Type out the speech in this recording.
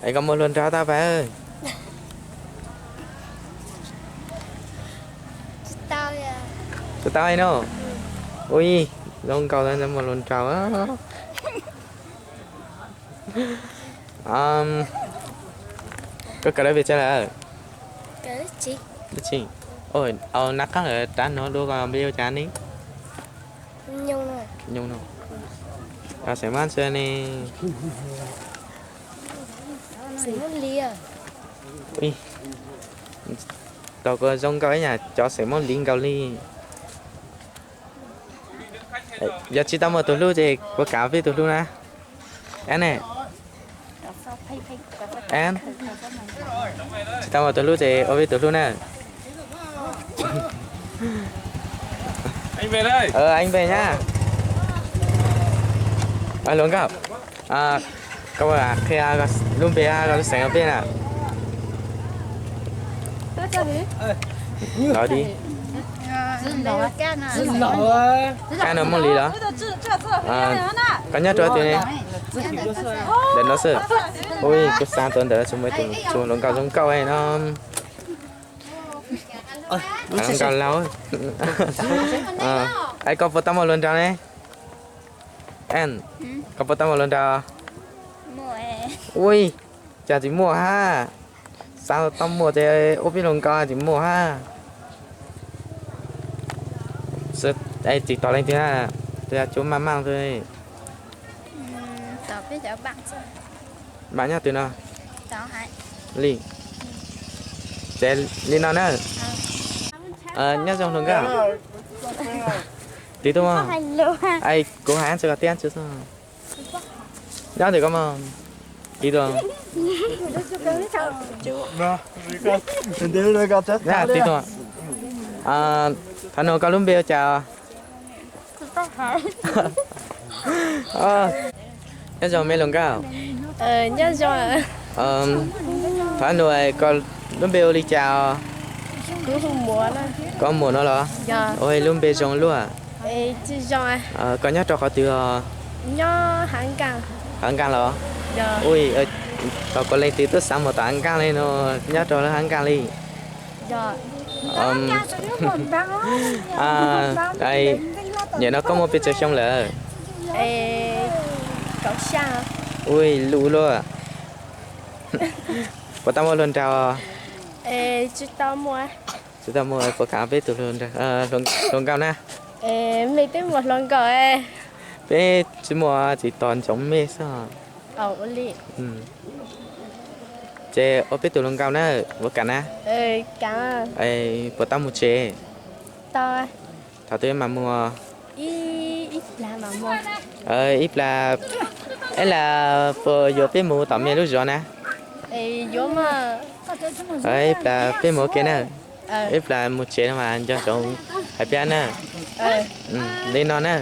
Es koj muaj hluas nraug tau pab? Tsis tau no. Ui, zoo nkaus muaj hluas nraug. Koj kawm lab pes tsawg lawm? Au, nab qaab lawm rab nuav dua koj npe hu cas ne? Xeem Mab ntxwg ne. Tau koj zoo nkaus ib yam cov xeem Moob Liv nkaus li. Yog tsis tau muaj tus hlub ces puas kam peb tus hlub na? An ne? An, tsis tau muaj tus hlub ces ua peb tus hlub na. Anh về nhá. Hluas nkauj, koj qhia lub npe hab koj lub xeem rau peb na. Kab no Moob Liv los? Koj nyob rau twg ne? Ntawm no xwb. Ui, kuv xav tuaj ntawm tsis muaj tus tsuas hluas nkauj zoo nkauj no. Hluas nkauj laug. Es koj puas tau muaj hluas nraug ne? An, koj puas tau muaj hluas nraug? Ui, cas tsis muaj hab? Xav tau muaj ces ua peb hluas nkauj tsis muaj hab. Tsis tos leej twg hab, tus cuab maj maj xwb. Npaam nyob twg no? Li, ces li no na. Nyob zoo hluas nkauj. Tiv tuaj mog. Es kuv hais tsis koj tiab tsis nyob ntawm koj mog. Tiv tuaj. Tiv tuaj. Thaum no koj lub npe ua cas? Nyob zoo me hluas nkauj. Thaum no koj lub npe ua li cas? Koj Muas no los? Ua lub npe zoo luaj. Koj nyob rau qhov twg os? Hav Nkaaj los? Ui, tau koj leej twg tuaj xav mus tom Hav Nkaaj li no, nyob rau lub Hav Nkaaj li. Nyuam no koj muaj pes tsawg xyoo lawm? Ui, luj luaj. Puas tau muaj hluas nraug? Tsis tau muaj, puas kam peb tus hluas nkauj na? Peb tsis muaj, tsis tos ntsoov mej xwb. Ces ua peb tus hluas nkauj na, puas kam na? Puas tau mus tsev? Thaum twg mam mus? Ib plag, ib plag puas yuav peb mus tom mej lub zos na? Ib plag peb mus ua ke na. Ib plag mus tsev no mas nco ntsoov hais peb na. Li no na.